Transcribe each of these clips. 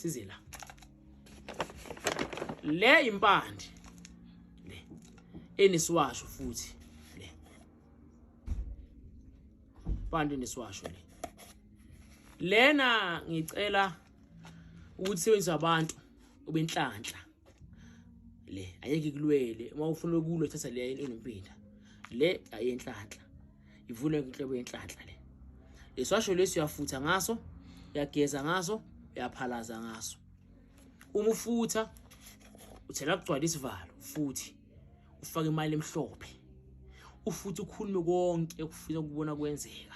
Size la. Le impande le enesiwasho futhi le. Impande enesiwasho le. Lena ngicela ukuthi sebenzise abantu ubenhlanhla. Le ayeke kulwele uma ufuna ukulwa thatha le enompinda. Le ayenhlanhla. Ivule inhlobo yenhlanhla le. Leswasho lesi uyafutha ngaso, uyageza ngaso, uyaphalaza ngaso. Uma ufutha uthela kugcwala isivalo futhi ufake imali emhlophe. Ufuthi ukhulume konke okufisa ukubona kwenzeka.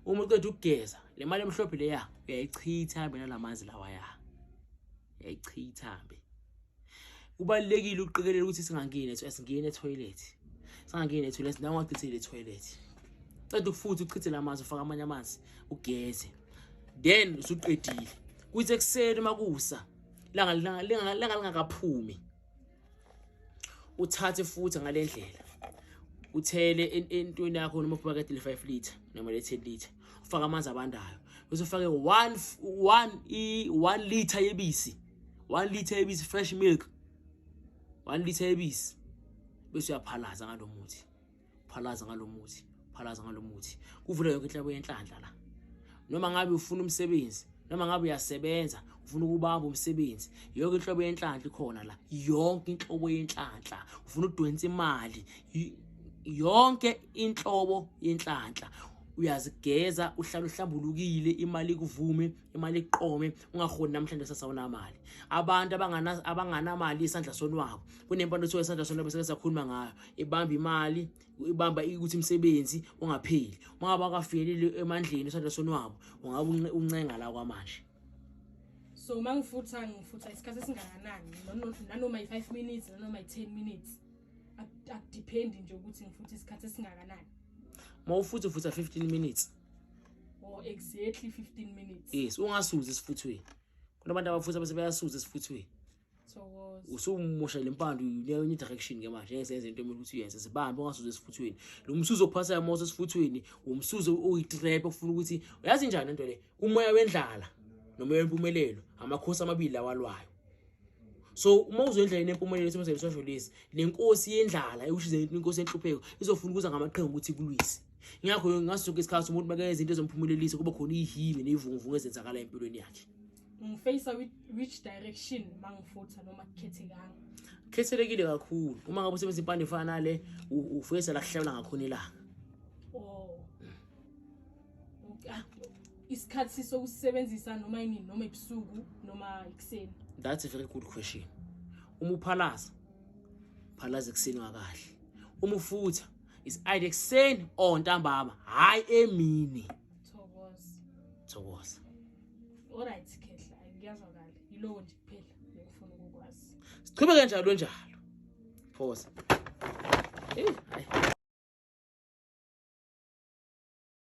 Uma uqeda ukugeza le mali emhlophe leya uyayichitha hambe nalamanzi lawa ya. Uyayichitha hambe. Kubalulekile ukuqikelela ukuthi singangeni singene etoilet. Singangeni etoilet nawe ungachitheli etoilet. Qeda ukufuthi uchithe lamanzi ufake amanye amanzi ugeze. Then usuqedile. Kuthi ekuseni makusa langa langa lingakaphumi. Uthathe futhi ngalendlela. Uthele entweni yakho noma ubhakede le 5 liter noma le 10 liter. Ufaka amanzi abandayo. Bese ufake 1 1 i 1 liter yebisi. 1 liter yebisi, fresh milk. 1 liter yebisi. Bese uyaphalaza ngalomuthi. Phalaza ngalomuthi. Phalaza ngalomuthi. Kuvula yonke inhlebo yenhlanhla la. Noma ngabe ufuna umsebenzi, noma ngabe uyasebenza, ufuna ukubamba umsebenzi, yonke inhlobo yenhlanhla ikhona la. Yonke inhlobo yenhlanhla. Ufuna ukudonsa imali, yonke inhlobo yenhlanhla. Uyazigeza, uhlala uhlambulukile, imali ikuvume, imali iqome, ungaholi namhlanje sasawuna mali. Abantu abangana abanganamali isandla sonwabo. Kunempande othiwa isandla sonwabo seke sakhuluma ngayo. Ibamba imali, ibamba ukuthi imisebenzi ungapheli. Uma ngabe akafinyeleli emandleni isandla sonwabo, ungabe uncenga la kwamanje. So uma ngifutha ngifutha isikhathi esingakanani, nanoma i-5 minutes nanoma i-10 minutes, akudipendi nje ukuthi ngifuthe isikhathi esingakanani. Uma ufutha ufutha 15 minutes. Or exactly 15 minutes. Yes, ungasuzi esifuthweni. Kunabantu abafutha bese bayasuza esifuthweni. Thokoza. Usumosha lempande uyinika enye direction ke manje, ngeke senze into emele ukuthi uyenze. Zibambe ungasuzi esifuthweni. Lo msuzo okuphasayo uma usesifuthweni, umsuzo oyitrap ofuna ukuthi uyazi njani lento le. Umoya wendlala nomoya wempumelelo, amakhosi amabili awalwayo. So uma uzoyendlela inempumelelo esebenzisa isosho lesi, lenkosi yendlala ekushize inkosi yenhlupheko izofuna ukuza ngamaqhinga ukuthi ikulwise. Ngakho ngaso sonke isikhathi umuntu makenza izinto ezomphumelelisa kuba khona ihime nezivunguvungu ezenzakala empilweni yakhe. Ngifacea which direction mangifutha noma kukhethekanga? Khethelekile kakhulu. Uma ngabe usebenzisa impande efana nale, ufacea la kuhlabela ngakhona ilanga. Oh. Isikhathi sokusebenzisa noma yini, noma ebusuku noma ekuseni? That's a very good question. Uma uphalaza, phalaza ekuseni wakahle. Uma ufutha is either ekuseni or ntambama, hayi emini. Thokoza. Thokoza. Alright Khehla, ngiyazwakala. Yilowo nje kuphela ngifuna ukukwazi. Siqhubeke njalo njalo. Phosa. Eh, hayi.